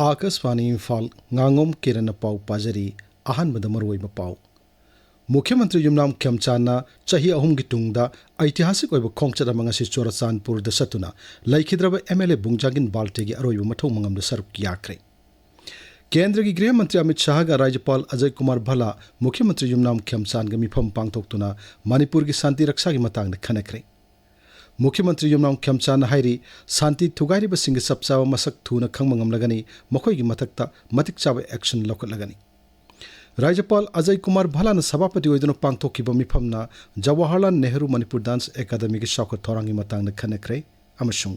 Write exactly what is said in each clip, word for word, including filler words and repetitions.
ꯑꯥꯀꯥꯁꯕꯥꯅꯤ ꯏꯝꯐꯥꯜ, ꯉꯥꯉꯣꯝ ꯀꯤꯔꯟꯅ ꯄꯥꯎ ꯄꯥꯖꯔꯤ꯫ ꯑꯍꯥꯟꯕꯗ ꯃꯔꯨꯑꯣꯏꯕ ꯄꯥꯎ꯫ ꯃꯨꯈ꯭ꯌ ꯃꯟꯇ꯭ꯔꯤ ꯌꯨꯝꯅꯥꯝ ꯈꯦꯝꯆꯥꯟꯅ ꯆꯍꯤ ꯑꯍꯨꯝꯒꯤ ꯇꯨꯡꯗ ꯑꯩꯇꯤꯍꯥꯁꯤꯛ ꯑꯣꯏꯕ ꯈꯣꯡꯆꯠ ꯑꯃ ꯉꯁꯤ ꯆꯨꯔꯆꯥꯟꯄꯨꯔꯗ ꯆꯠꯇꯨꯅ ꯂꯩꯈꯤꯗ꯭ꯔꯕ ꯑꯦꯝ ꯑꯦꯜ ꯑꯦ ꯕꯨꯡꯖꯥꯒꯤꯟ ꯕꯥꯜꯇꯦꯒꯤ ꯑꯔꯣꯏꯕ ꯃꯊꯧ ꯃꯉꯝꯗ ꯁꯔꯨꯛ ꯌꯥꯈ꯭ꯔꯦ꯫ ꯀꯦꯟꯗ꯭ꯔꯒꯤ ꯒ꯭ꯔꯤꯍ ꯃꯟꯇ꯭ꯔꯤ ꯑꯃꯤꯠ ꯁꯥꯍꯒ ꯔꯥꯖ꯭ꯌꯄꯥꯜ ꯑꯖꯌ ꯀꯨꯃꯥꯔ ꯚꯜꯂꯥ, ꯃꯨꯈ꯭ꯌ ꯃꯟꯇ꯭ꯔꯤ ꯌꯨꯝꯅꯥꯝ ꯈꯦꯝꯆꯥꯟꯒ ꯃꯤꯐꯝ ꯄꯥꯡꯊꯣꯛꯇꯨꯅ ꯃꯅꯤꯄꯨꯔꯒꯤ ꯁꯥꯟꯇꯤ ꯔꯛꯁꯥꯒꯤ ꯃꯇꯥꯡꯗ ꯈꯟꯅꯈ꯭ꯔꯦ꯫ ꯃꯨꯈ꯭ꯌ ꯃꯟꯇ꯭ꯔꯤ ꯌꯨꯝꯅꯥꯝ ꯈꯦꯝꯆꯥꯟꯅ ꯍꯥꯏꯔꯤ, ꯁꯥꯟꯇꯤ ꯊꯨꯒꯥꯏꯔꯤꯕꯁꯤꯡꯒꯤ ꯆꯞ ꯆꯥꯕ ꯃꯁꯛ ꯊꯨꯅ ꯈꯪꯕ ꯉꯝꯂꯒꯅꯤ, ꯃꯈꯣꯏꯒꯤ ꯃꯊꯛꯇ ꯃꯇꯤꯛ ꯆꯥꯕ action ꯂꯧꯈꯠꯂꯒꯅꯤ꯫ ꯔꯥꯖ꯭ꯌꯄꯥꯜ ꯑꯖꯌ ꯀꯨꯃꯥꯔ ꯚꯜꯂꯥꯅ ꯁꯚꯥꯄꯇꯤ ꯑꯣꯏꯗꯨꯅ ꯄꯥꯡꯊꯣꯛꯈꯤꯕ ꯃꯤꯐꯝꯅ ꯖꯋꯥꯍꯔꯂꯥꯜ ꯅꯦꯍꯔꯨ ꯃꯅꯤꯄꯨꯔ ꯗꯥꯟꯁ ꯑꯦꯀꯥꯗꯃꯤꯒꯤ ꯆꯥꯎꯈꯠ ꯊꯧꯔꯥꯡꯒꯤ ꯃꯇꯥꯡꯗ ꯈꯟꯅꯈ꯭ꯔꯦ ꯑꯃꯁꯨꯡ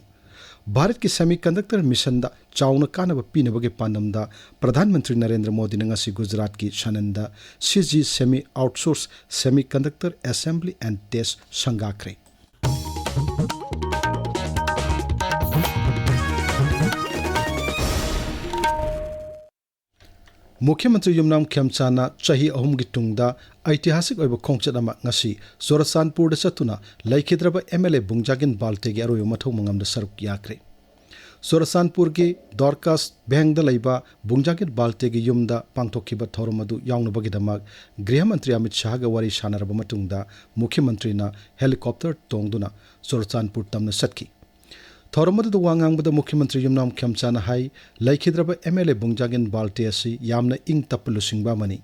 ꯚꯥꯔꯠꯀꯤ semiconductor missionꯗ ꯆꯥꯎꯅ ꯀꯥꯟꯅꯕ ꯄꯤꯅꯕꯒꯤ ꯄꯥꯟꯗꯝꯗ ꯄ꯭ꯔꯙꯥꯟ ꯃꯟꯇ꯭ꯔꯤ ꯅꯔꯦꯟꯗ꯭ꯔ ꯃꯣꯗꯤꯅ ꯉꯁꯤ ꯒꯨꯖꯔꯥꯠꯀꯤ ꯁꯥꯅꯟꯗ C G Semi Outsource Semiconductor Assembly and Test ꯁꯪꯒꯥꯈ꯭ꯔꯦ꯫ ꯃꯨꯈ꯭ꯌ ꯃꯟꯇ꯭ꯔꯤ ꯌꯨꯝꯅꯥꯝ ꯈꯦꯝꯆꯥꯟꯅ ꯆꯍꯤ ꯑꯍꯨꯝꯒꯤ ꯇꯨꯡꯗ ꯑꯩꯇꯤꯍꯥꯁꯤꯛ ꯑꯣꯏꯕ ꯈꯣꯡꯆꯠ ꯑꯃ ꯉꯁꯤ ꯆꯨꯔꯆꯥꯟꯄꯨꯔꯗ ꯆꯠꯇꯨꯅ ꯂꯩꯈꯤꯗ꯭ꯔꯕ M L A ꯕꯨꯡꯖꯥꯒꯤꯟ ꯕꯥꯜꯇꯦꯒꯤ ꯑꯔꯣꯏꯕ ꯃꯊꯧ ꯃꯉꯝꯗ ꯁꯔꯨꯛ ꯌꯥꯈ꯭ꯔꯦ꯫ ꯆꯨꯔꯆꯥꯟꯄꯨꯔꯒꯤ ꯗꯣꯔꯀꯥꯁ ꯚꯦꯡꯗ ꯂꯩꯕ ꯕꯨꯡꯖꯥꯒꯤꯟ ꯕꯥꯜꯇꯦꯒꯤ ꯌꯨꯝꯗ ꯄꯥꯡꯊꯣꯛꯈꯤꯕ ꯊꯧꯔꯝ ꯑꯗꯨ ꯌꯥꯎꯅꯕꯒꯤꯗꯃꯛ ꯒ꯭ꯔꯤꯍ ꯃꯟꯇ꯭ꯔꯤ ꯑꯃꯤꯠ ꯁꯥꯍꯒ ꯋꯥꯔꯤ ꯁꯥꯟꯅꯔꯕ ꯃꯇꯨꯡꯗ ꯃꯨꯈ꯭ꯌ ꯃꯟꯇ꯭ꯔꯤꯅ helicopter ꯇꯣꯡꯗꯨꯅ ꯆꯨꯔꯆꯥꯟꯄꯨꯔ ꯇꯝꯅ ꯆꯠꯈꯤ꯫ ꯊꯧꯔꯝ ꯑꯗꯨꯗ ꯋꯥ ꯉꯥꯡꯕꯗ ꯃꯨꯈ꯭ꯌ ꯃꯟꯇ꯭ꯔꯤ ꯌꯨꯝꯅꯥꯝ ꯈꯦꯝꯆꯥꯟꯅ ꯍꯥꯏ, ꯂꯩꯈꯤꯗ꯭ꯔꯕ M L A ꯕꯨꯡꯖꯥꯒꯤꯟ ꯕꯥꯜꯇꯦ ꯑꯁꯤ ꯌꯥꯝꯅ ꯏꯪ ꯇꯞꯄ ꯂꯨꯆꯤꯡꯕ ꯑꯃꯅꯤ꯫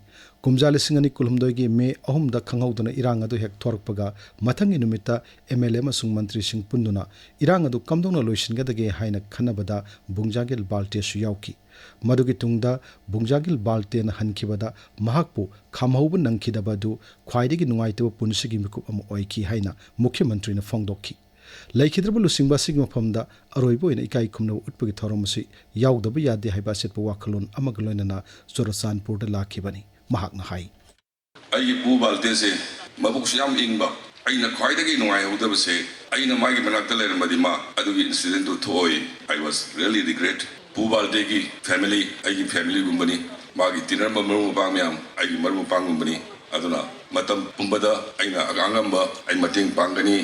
ꯀꯨꯝꯖꯥ ꯂꯤꯁꯤꯡ ꯑꯅꯤ ꯀꯨꯟꯍꯨꯝꯗꯣꯏꯒꯤ ꯃꯦ ꯑꯍꯨꯝꯗ ꯈꯪꯍꯧꯗꯅ ꯏꯔꯥꯡ ꯑꯗꯨ ꯍꯦꯛ ꯊꯣꯔꯛꯄꯒ, ꯃꯊꯪꯒꯤ ꯅꯨꯃꯤꯠꯇ M L A ꯑꯃꯁꯨꯡ ꯃꯟꯇ꯭ꯔꯤꯁꯤꯡ ꯄꯨꯟꯗꯨꯅ ꯏꯔꯥꯡ ꯑꯗꯨ ꯀꯝꯗꯧꯅ ꯂꯣꯏꯁꯤꯟꯒꯗꯒꯦ ꯍꯥꯏꯅ ꯈꯟꯅꯕꯗ ꯕꯨꯡꯖꯥꯒꯤꯟ ꯕꯥꯜꯇꯦꯁꯨ ꯌꯥꯎꯈꯤ꯫ ꯃꯗꯨꯒꯤ ꯇꯨꯡꯗ ꯕꯨꯡꯖꯥꯒꯤꯟ ꯕꯥꯜꯇꯦꯅ ꯍꯟꯈꯤꯕꯗ ꯃꯍꯥꯛꯄꯨ ꯈꯥꯝꯍꯧꯕ ꯅꯪꯈꯤꯗꯕ ꯑꯗꯨ ꯈ꯭ꯋꯥꯏꯗꯒꯤ ꯅꯨꯡꯉꯥꯏꯇꯕ ꯄꯨꯟꯁꯤꯒꯤ ꯃꯤꯀꯨꯞ ꯑꯃ ꯑꯣꯏꯈꯤ ꯍꯥꯏꯅ ꯃꯨꯈ꯭ꯌ ꯃꯟꯇ꯭ꯔꯤꯅ ꯐꯣꯡꯗꯣꯛꯈꯤ꯫ ꯂꯩꯈꯤꯗ꯭ꯔꯕ ꯂꯨꯆꯤꯡꯕ ꯑꯁꯤꯒꯤ ꯃꯐꯝꯗ ꯑꯔꯣꯏꯕ ꯑꯣꯏꯅ ꯏꯀꯥꯏ ꯈꯨꯝꯅꯕ ꯎꯠꯄꯒꯤ ꯊꯧꯔꯝ ꯑꯁꯤ ꯌꯥꯎꯗꯕ ꯌꯥꯗꯦ ꯍꯥꯏꯕ ꯑꯆꯦꯠꯄ ꯋꯥꯈꯜꯂꯣꯟ ꯑꯃꯒ ꯂꯣꯏꯅꯅ ꯆꯨꯔꯆꯥꯟꯄꯨꯔꯗ ꯂꯥꯛꯈꯤꯕꯅꯤ꯫ ꯃꯍꯥꯛꯅ ꯍꯥꯏ, ꯑꯩꯒꯤ ꯄꯨ ꯕꯥꯜꯇꯦꯁꯦ ꯃꯕꯨꯛꯁꯨ ꯌꯥꯝ ꯏꯪꯕ, ꯑꯩꯅ ꯈ꯭ꯋꯥꯏꯗꯒꯤ ꯅꯨꯡꯉꯥꯏꯍꯧꯗꯕꯁꯦ, ꯑꯩꯅ ꯃꯥꯒꯤ ꯃꯅꯥꯛꯇ ꯂꯩꯔꯝꯃꯗꯤ ꯃꯥ ꯑꯗꯨꯒꯤ incidentꯗꯨ ꯊꯣꯛꯑꯣꯏ꯫ I was really regret꯫ ꯄꯨ ꯕꯥꯜꯇꯦꯒꯤ family ꯑꯩꯒꯤ familyꯒꯨꯝꯕꯅꯤ, ꯃꯥꯒꯤ ꯇꯤꯟꯅꯔꯝꯕ ꯃꯔꯨꯞ ꯃꯄꯥꯡ ꯃꯌꯥꯝ ꯑꯩꯒꯤ ꯃꯔꯨꯞ ꯃꯄꯥꯡꯒꯨꯝꯕꯅꯤ꯫ ꯑꯗꯨꯅ ꯃꯇꯝ ꯄꯨꯝꯕꯗ ꯑꯩꯅ ꯑꯉꯝꯕ ꯑꯩ ꯃꯇꯦꯡ ꯄꯥꯡꯒꯅꯤ꯫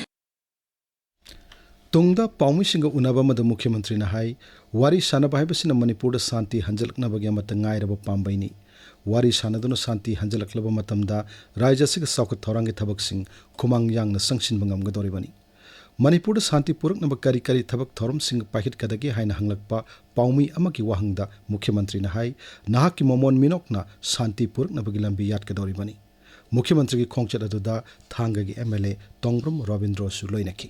ꯇꯨꯡꯗ ꯄꯥꯎꯃꯤꯁꯤꯡꯒ ꯎꯅꯕ ꯑꯃꯗ ꯃꯨꯈ꯭ꯌ ꯃꯟꯇ꯭ꯔꯤꯅ ꯍꯥꯏ, ꯋꯥꯔꯤ ꯁꯥꯟꯅꯕ ꯍꯥꯏꯕꯁꯤꯅ ꯃꯅꯤꯄꯨꯔꯗ ꯁꯥꯟꯇꯤ ꯍꯟꯖꯤꯜꯂꯛꯅꯕꯒꯤ ꯑꯃꯠꯇ ꯉꯥꯏꯔꯕ ꯄꯥꯝꯕꯩꯅꯤ꯫ ꯋꯥꯔꯤ ꯁꯥꯟꯅꯗꯨꯅ ꯁꯥꯟꯇꯤ ꯍꯟꯖꯤꯜꯂꯛꯂꯕ ꯃꯇꯝꯗ ꯔꯥꯖ꯭ꯌ ꯑꯁꯤꯒ ꯆꯥꯎꯈꯠ ꯊꯧꯔꯥꯡꯒꯤ ꯊꯕꯛꯁꯤꯡ ꯈꯨꯃꯥꯡ ꯌꯥꯡꯅ ꯆꯪꯁꯤꯟꯕ ꯉꯝꯒꯗꯧꯔꯤꯕꯅꯤ꯫ ꯃꯅꯤꯄꯨꯔꯗ ꯁꯥꯟꯇꯤ ꯄꯨꯔꯛꯅꯕ ꯀꯔꯤ ꯀꯔꯤ ꯊꯕꯛ ꯊꯧꯔꯝꯁꯤꯡ ꯄꯥꯏꯈꯠꯀꯗꯒꯦ ꯍꯥꯏꯅ ꯍꯪꯂꯛꯄ ꯄꯥꯎꯃꯤ ꯑꯃꯒꯤ ꯋꯥꯍꯪꯗ ꯃꯨꯈ꯭ꯌ ꯃꯟꯇ꯭ꯔꯤꯅ ꯍꯥꯏ, ꯅꯍꯥꯛꯀꯤ ꯃꯃꯣꯟ ꯃꯤꯅꯣꯛꯅ ꯁꯥꯟꯇꯤ ꯄꯨꯔꯛꯅꯕꯒꯤ ꯂꯝꯕꯤ ꯌꯥꯠꯀꯗꯧꯔꯤꯕꯅꯤ꯫ ꯃꯨꯈ꯭ꯌ ꯃꯟꯇ꯭ꯔꯤꯒꯤ ꯈꯣꯡꯆꯠ ꯑꯗꯨꯗ ꯊꯥꯡꯒꯒꯤ ꯑꯦꯝ ꯑꯦꯜ ꯑꯦ ꯇꯣꯡꯕ꯭ꯔꯝ ꯔꯣꯕꯤꯟꯗ꯭ꯔꯣꯁꯨ ꯂꯣꯏꯅꯈꯤ꯫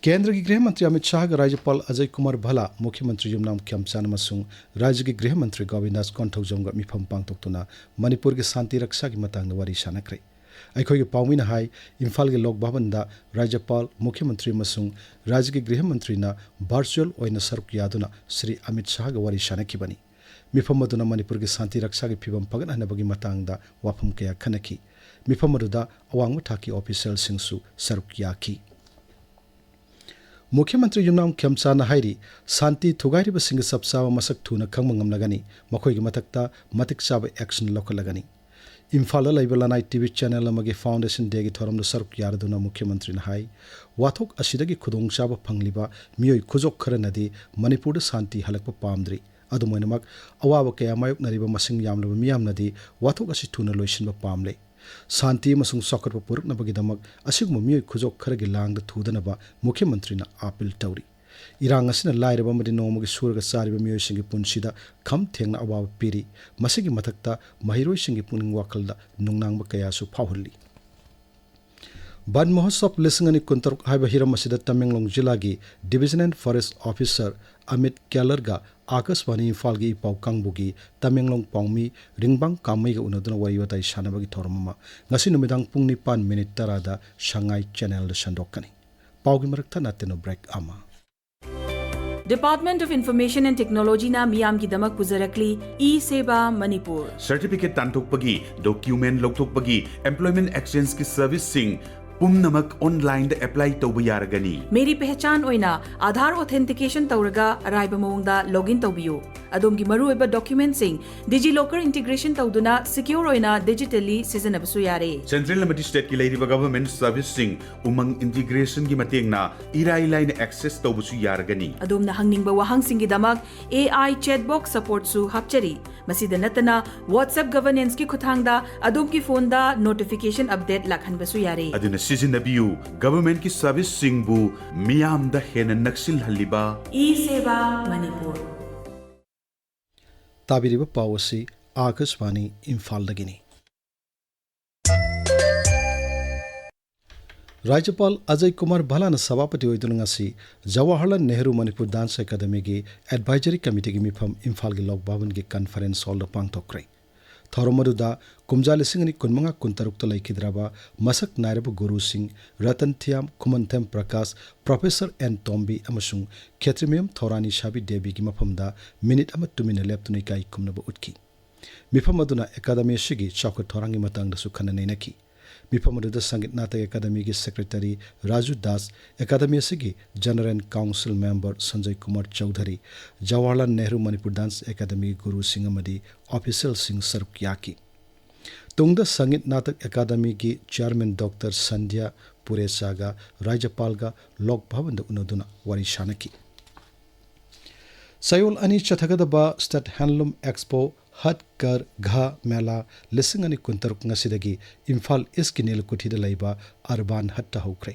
ꯀꯦꯟꯗ꯭ꯔꯒꯤ ꯒ꯭ꯔꯤꯍ ꯃꯟꯇ꯭ꯔꯤ ꯑꯃꯤꯠ ꯁꯥꯍꯒ ꯔꯥꯖ꯭ꯌꯄꯥꯜ ꯑꯖꯌ ꯀꯨꯃꯥꯔ ꯚꯜꯂꯥ, ꯃꯨꯈ꯭ꯌ ꯃꯟꯇ꯭ꯔꯤ ꯌꯨꯝꯅꯥꯝ ꯈꯦꯝꯆꯥꯟ ꯑꯃꯁꯨꯡ ꯔꯥꯖ꯭ꯌꯒꯤ ꯒ꯭ꯔꯤꯍ ꯃꯟꯇ꯭ꯔꯤ ꯒꯣꯕꯤꯟꯗꯥꯁ ꯀꯣꯟꯊꯧꯖꯝꯒ ꯃꯤꯐꯝ ꯄꯥꯡꯊꯣꯛꯇꯨꯅ ꯃꯅꯤꯄꯨꯔꯒꯤ ꯁꯥꯟꯇꯤ ꯔꯛꯁꯥꯒꯤ ꯃꯇꯥꯡꯗ ꯋꯥꯔꯤ ꯁꯥꯟꯅꯈ꯭ꯔꯦ꯫ ꯑꯩꯈꯣꯏꯒꯤ ꯄꯥꯎꯃꯤꯅ ꯍꯥꯏ, ꯏꯝꯐꯥꯜꯒꯤ ꯂꯣꯛ ꯚꯕꯟꯗ ꯔꯥꯖ꯭ꯌꯄꯥꯜ, ꯃꯨꯈ꯭ꯌ ꯃꯟꯇ꯭ꯔꯤ ꯑꯃꯁꯨꯡ ꯔꯥꯖ꯭ꯌꯒꯤ ꯒ꯭ꯔꯤꯍ ꯃꯟꯇ꯭ꯔꯤꯅ ꯚꯔꯆꯨꯑꯦꯜ ꯑꯣꯏꯅ ꯁꯔꯨꯛ ꯌꯥꯗꯨꯅ ꯁ꯭ꯔꯤ ꯑꯃꯤꯠ ꯁꯥꯍꯒ ꯋꯥꯔꯤ ꯁꯥꯟꯅꯈꯤꯕꯅꯤ꯫ ꯃꯤꯐꯝ ꯑꯗꯨꯅ ꯃꯅꯤꯄꯨꯔꯒꯤ ꯁꯥꯟꯇꯤ ꯔꯛꯁꯥꯒꯤ ꯐꯤꯕꯝ ꯐꯒꯠꯍꯟꯅꯕꯒꯤ ꯃꯇꯥꯡꯗ ꯋꯥꯐꯝ ꯀꯌꯥ ꯈꯟꯅꯈꯤ꯫ ꯃꯤꯐꯝ ꯑꯗꯨꯗ ꯑꯋꯥꯡꯕ ꯊꯥꯛꯀꯤ ꯑꯣꯐꯤꯁꯤꯌꯦꯜꯁꯤꯡꯁꯨ ꯁꯔꯨꯛ ꯌꯥꯈꯤ꯫ ꯃꯨꯈ꯭ꯌ ꯃꯟꯇ꯭ꯔꯤ ꯌꯨꯝꯅꯥꯝ ꯈꯦꯝꯆꯥꯟꯅ ꯍꯥꯏꯔꯤ, ꯁꯥꯟꯇꯤ ꯊꯨꯒꯥꯏꯔꯤꯕꯁꯤꯡꯒꯤ ꯆꯞ ꯆꯥꯕ ꯃꯁꯛ ꯊꯨꯅ ꯈꯪꯕ ꯉꯝꯂꯒꯅꯤ, ꯃꯈꯣꯏꯒꯤ ꯃꯊꯛꯇ ꯃꯇꯤꯛ ꯆꯥꯕ ꯑꯦꯛꯁꯟ ꯂꯧꯈꯠꯂꯒꯅꯤ꯫ ꯏꯝꯐꯥꯜꯗ ꯂꯩꯕ ꯂꯅꯥꯏ ꯇꯤ ꯚꯤ ꯆꯦꯅꯦꯜ ꯑꯃꯒꯤ ꯐꯥꯎꯟꯗꯦꯁꯟ ꯗꯦꯒꯤ ꯊꯧꯔꯝꯗ ꯁꯔꯨꯛ ꯌꯥꯔꯗꯨꯅ ꯃꯨꯈ꯭ꯌ ꯃꯟꯇ꯭ꯔꯤꯅ ꯍꯥꯏ, ꯋꯥꯊꯣꯛ ꯑꯁꯤꯗꯒꯤ ꯈꯨꯗꯣꯡꯆꯥꯕ ꯐꯪꯂꯤꯕ ꯃꯤꯑꯣꯏ ꯈꯨꯖꯣꯛ ꯈꯔꯅꯗꯤ ꯃꯅꯤꯄꯨꯔꯗ ꯁꯥꯟꯇꯤ ꯍꯜꯂꯛꯄ ꯄꯥꯝꯗ꯭ꯔꯤ꯫ ꯑꯗꯨꯝ ꯑꯣꯏꯅꯃꯛ, ꯑꯋꯥꯕ ꯀꯌꯥ ꯃꯥꯌꯣꯛꯅꯔꯤꯕ ꯃꯁꯤꯡ ꯌꯥꯝꯂꯕ ꯃꯤꯌꯥꯝꯅꯗꯤ ꯋꯥꯊꯣꯛ ꯑꯁꯤ ꯊꯨꯅ ꯂꯣꯏꯁꯤꯟꯕ ꯄꯥꯝꯂꯦ꯫ ꯁꯥꯟꯇꯤ ꯑꯃꯁꯨꯡ ꯆꯥꯎꯈꯠꯄ ꯄꯨꯔꯛꯅꯕꯒꯤꯗꯃꯛ ꯑꯁꯤꯒꯨꯝꯕ ꯃꯤꯑꯣꯏ ꯈꯨꯖꯣꯛ ꯈꯔꯒꯤ ꯂꯥꯡꯗ ꯊꯨꯗꯅꯕ ꯃꯨꯈ꯭ꯌ ꯃꯟꯇ꯭ꯔꯤꯅ ꯑꯥꯄꯤꯜ ꯇꯧꯔꯤ꯫ ꯏꯔꯥꯡ ꯑꯁꯤꯅ ꯂꯥꯏꯔꯕ ꯑꯃꯗꯤ ꯅꯣꯡꯃꯒꯤ ꯁꯨꯔꯒ ꯆꯥꯔꯤꯕ ꯃꯤꯑꯣꯏꯁꯤꯡꯒꯤ ꯄꯨꯟꯁꯤꯗ ꯈꯝ ꯊꯦꯡꯅ ꯑꯋꯥꯕ ꯄꯤꯔꯤ꯫ ꯃꯁꯤꯒꯤ ꯃꯊꯛꯇ ꯃꯍꯩꯔꯣꯏꯁꯤꯡꯒꯤ ꯄꯨꯛꯅꯤꯡ ꯋꯥꯈꯜꯗ ꯅꯨꯡꯅꯥꯡꯕ ꯀꯌꯥꯁꯨ ꯐꯥꯎꯍꯜꯂꯤ꯫ ꯕꯟ ꯃꯍꯣꯠꯁꯕ ꯂꯤꯁꯤꯡ ꯑꯅꯤ ꯀꯨꯟꯇꯔꯨꯛ ꯍꯥꯏꯕ ꯍꯤꯔꯝ ꯑꯁꯤꯗ ꯇꯃꯦꯡꯂꯣꯡ ꯖꯤꯂꯥꯒꯤ ꯗꯤꯕꯤꯖꯅꯦꯜ ꯐꯣꯔꯦꯁ꯭ꯠ ꯑꯣꯐꯤꯁꯥꯔ ꯑꯃꯤꯠ ꯀꯦꯂꯔꯒ ꯑꯥꯀꯥꯁꯕꯥꯅꯤ ꯏꯝꯐꯥꯜꯒꯤ ꯏ ꯄꯥꯎ ꯀꯥꯡꯕꯨꯒꯤ ꯇꯃꯦꯡꯂꯣꯡ ꯄꯥꯎꯃꯤ ꯔꯤꯡꯕꯥꯡ ꯀꯥꯃꯩꯒ ꯎꯅꯗꯨꯅ ꯋꯥꯔꯤ ꯋꯥꯇꯥꯏ ꯁꯥꯟꯅꯕꯒꯤ ꯊꯧꯔꯝ ꯑꯃ ꯉꯁꯤ ꯅꯨꯃꯤꯗꯥꯡ ꯄꯨꯡ ꯅꯤꯄꯥꯟ ꯃꯤꯅꯤꯠ ꯇꯔꯥꯗ ꯁꯉꯥꯏ ꯆꯦꯅꯦꯜꯗ ꯁꯟꯗꯣꯛꯀꯅꯤ꯫ ꯄꯥꯎꯒꯤ ꯃꯔꯛ ꯊꯠꯅ ꯇꯦꯅꯣ ꯕ꯭ꯔꯦꯛ ꯑꯃ꯫ Department of Information and Technologyꯅ ꯃꯤꯌꯥꯝꯒꯤꯗꯃꯛ ꯄꯨꯖꯔꯛꯂꯤ E ꯁꯦꯕꯥ ꯃꯅꯤꯄꯨꯔ꯫ ꯁꯔꯇꯤꯐꯤꯀꯦꯠ ꯇꯥꯟꯊꯣꯛꯄꯒꯤ, ꯗꯣꯀ꯭ꯌꯨꯃꯦꯟ ꯂꯧꯊꯣꯛꯄꯒꯤ, ꯑꯦꯝꯄ꯭ꯂꯣꯏꯃꯦꯟ ꯑꯦꯛꯁꯆꯦꯟꯖꯀꯤ ꯁꯔꯚꯤꯁꯁꯤꯡ, ꯄꯨꯝꯅꯃꯛ ꯑꯣꯟꯂꯥꯏꯟꯗ ꯑꯦꯄ꯭ꯂꯥꯏ ꯇꯧꯕ ꯌꯥꯔꯒꯅꯤ꯫ ꯃꯦꯔꯤ ꯄꯦꯍꯆꯥꯟ ꯑꯣꯏꯅ ꯑꯥꯙꯥꯔ ꯑꯣꯊꯦꯟꯇꯤꯀꯦꯁꯟ ꯇꯧꯔꯒ ꯑꯔꯥꯏꯕ ꯃꯑꯣꯡꯗ ꯂꯣꯒ ꯏꯟ ꯇꯧꯕꯤꯌꯨ꯫ ꯑꯗꯣꯝꯒꯤ ꯃꯔꯨꯑꯣꯏꯕ ꯗꯣꯀ꯭ꯌꯨꯃꯦꯟꯠꯁꯤꯡ DigiLocker ꯏꯟꯇꯤꯒ꯭ꯔꯦꯁꯟ ꯇꯧꯗꯨꯅ ꯁꯤꯀ꯭ꯌꯣꯔ ꯑꯣꯏꯅ ꯗꯤꯖꯤꯇꯦꯜꯂꯤ ꯁꯤꯖꯤꯟꯅꯕꯁꯨ ꯌꯥꯔꯦ꯫ ꯁꯦꯟꯇ꯭ꯔꯦꯜ ꯑꯃꯗꯤ ꯁ꯭ꯇꯦꯠꯀꯤ ꯂꯩꯔꯤꯕ ꯒꯚꯔꯟꯃꯦꯟꯠ ꯁꯔꯚꯤꯁꯁꯤꯡ ꯎꯃꯪ ꯏꯟꯇꯤꯒ꯭ꯔꯦꯁꯟꯒꯤ ꯃꯇꯦꯡꯅ ꯏꯔꯥꯏ ꯂꯥꯏꯅ ꯑꯦꯛꯁꯦꯁ ꯇꯧꯕꯁꯨ ꯌꯥꯔꯒꯅꯤ꯫ ꯑꯗꯣꯝꯅ ꯍꯪꯅꯤꯡꯕ ꯋꯥꯍꯪꯁꯤꯡꯒꯤꯗꯃꯛ AI chatbot supportꯁꯨ ꯍꯥꯞꯆꯔꯤ꯫ ꯃꯁꯤꯗ ꯅꯠꯇꯅ, WhatsApp ꯒꯚꯔꯅꯦꯟꯁꯀꯤ ꯈꯨꯠꯊꯥꯡꯗ ꯑꯗꯣꯝꯒꯤ ꯐꯣꯟꯗ ꯅꯣꯇꯤꯐꯤꯀꯦꯁꯟ ꯑꯞꯗꯦꯠ ꯂꯥꯛꯍꯟꯕꯁꯨ ꯌꯥꯔꯦ꯫ ꯑꯗꯨꯅ ꯁꯤꯖꯤꯟꯅꯕꯤꯌꯨ꯫ ꯒꯚꯔꯟꯃꯦꯟꯠꯀꯤ ꯁꯔꯚꯤꯁꯁꯤꯡꯕꯨ ꯃꯤꯌꯥꯝꯗ ꯍꯦꯟꯅ ꯅꯛꯁꯤꯜꯍꯜꯂꯤꯕ꯫ E-Seva Manipur꯫ ꯇꯥꯕꯤꯔꯤꯕ ꯄꯥꯎ ꯑꯁꯤ ꯑꯥꯀꯥꯁꯕꯥꯅꯤ ꯏꯝꯐꯥꯜꯗꯒꯤꯅꯤ꯫ ꯔꯥꯖ꯭ꯌꯄꯥꯜ ꯑꯖꯌ ꯀꯨꯃꯥꯔ ꯚꯜꯂꯥꯅ ꯁꯚꯥꯄꯇꯤ ꯑꯣꯏꯗꯨꯅ ꯉꯁꯤ ꯖꯋꯥꯍꯔꯂꯥꯜ ꯅꯦꯍꯔꯨ ꯃꯅꯤꯄꯨꯔ ꯗꯥꯟꯁ ꯑꯦꯀꯥꯗꯃꯤꯒꯤ ꯑꯦꯗꯚꯥꯏꯖꯔꯤ ꯀꯃꯤꯇꯤꯒꯤ ꯃꯤꯐꯝ ꯏꯝꯐꯥꯜꯒꯤ ꯂꯣꯛ ꯚꯕꯟꯒꯤ ꯀꯟꯐꯔꯦꯟꯁ ꯍꯣꯜꯗ ꯄꯥꯡꯊꯣꯛꯈ꯭ꯔꯦ꯫ ꯊꯧꯔꯝ ꯑꯗꯨꯗ ꯀꯨꯝꯖꯥ ꯂꯤꯁꯤꯡ ꯑꯅꯤ ꯀꯨꯟꯃꯉꯥ ꯀꯨꯟꯇꯔꯨꯛꯇ ꯂꯩꯈꯤꯗ꯭ꯔꯕ ꯃꯁꯛ ꯅꯥꯏꯔꯕ ꯒꯨꯔꯨꯁꯤꯡ ꯔꯇꯟ ꯊꯤꯌꯥꯝ, ꯈꯨꯃꯟꯊꯦꯝ ꯄ꯭ꯔꯀꯥꯁ, ꯄ꯭ꯔꯣꯐꯦꯁꯔ ꯑꯦꯟ ꯇꯣꯝꯕꯤ ꯑꯃꯁꯨꯡ ꯈꯦꯇ꯭ꯔꯤꯃꯌꯨꯝ ꯊꯧꯔꯥꯅꯤ ꯁꯥꯕꯤ ꯗꯦꯕꯤꯒꯤ ꯃꯐꯝꯗ ꯃꯤꯅꯤꯠ ꯑꯃ ꯇꯨꯃꯤꯟꯅ ꯂꯦꯞꯇꯨꯅ ꯏꯀꯥꯏ ꯈꯨꯝꯅꯕ ꯎꯠꯈꯤ꯫ ꯃꯤꯐꯝ ꯑꯗꯨꯅ ꯑꯦꯀꯥꯗꯃꯤ ꯑꯁꯤꯒꯤ ꯆꯥꯎꯈꯠ ꯊꯧꯔꯥꯡꯒꯤ ꯃꯇꯥꯡꯗꯁꯨ ꯈꯟꯅ ꯅꯩꯅꯈꯤ꯫ ꯃꯤꯐꯝ ꯑꯗꯨꯗ ꯁꯪꯒꯤꯠ ꯅꯥꯇꯛ ꯑꯦꯀꯥꯗꯃꯤꯒꯤ ꯁꯦꯀ꯭ꯔꯦꯇꯔꯤ ꯔꯥꯖꯨ ꯗꯥꯁ, ꯑꯦꯀꯥꯗꯃꯤ ꯑꯁꯤꯒꯤ general council member Sanjay Kumar Chaudhary, Jawaharlal Nehru Manipur dance ꯑꯦꯀꯥꯗꯃꯤꯒꯤ ꯒꯨꯔꯨꯁꯤꯡ ꯑꯃꯗꯤ ꯑꯣꯐꯤꯁꯤꯌꯦꯜꯁꯤꯡ ꯁꯔꯨꯛ ꯌꯥꯈꯤ꯫ ꯇꯨꯡꯗ ꯁꯪꯒꯤꯠ ꯅꯥꯇꯛ ꯑꯦꯀꯥꯗꯃꯤꯒꯤ ꯆꯤꯌꯥꯔꯃꯦꯟ ꯗꯣꯛꯇꯔ ꯁꯟꯙ꯭ꯌꯥ ꯄꯨꯔꯦꯆꯥꯒ ꯔꯥꯖ꯭ꯌꯄꯥꯜꯒ ꯂꯣꯛ ꯚꯕꯟꯗ ꯎꯅꯗꯨꯅ ꯋꯥꯔꯤ ꯁꯥꯅꯈꯤ꯫ ꯆꯌꯣꯜ ꯑꯅꯤ ꯆꯠꯊꯒꯗꯕ ꯁ꯭ꯇꯦꯠ ꯍꯦꯟꯂꯨꯝ ꯑꯦꯛꯁꯄꯣ ꯍꯠ ꯀꯔ ꯘꯥ ꯃꯦꯂꯥ ꯂꯤꯁꯤꯡ ꯑꯅꯤ ꯀꯨꯟꯇꯔꯨꯛ ꯉꯁꯤꯗꯒꯤ ꯏꯝꯐꯥꯜ ꯏꯁꯀꯤ ꯅꯤꯂꯀꯨꯊꯤꯗ ꯂꯩꯕ ꯑꯔꯕꯥꯟ ꯍꯠꯇ ꯍꯧꯈ꯭ꯔꯦ꯫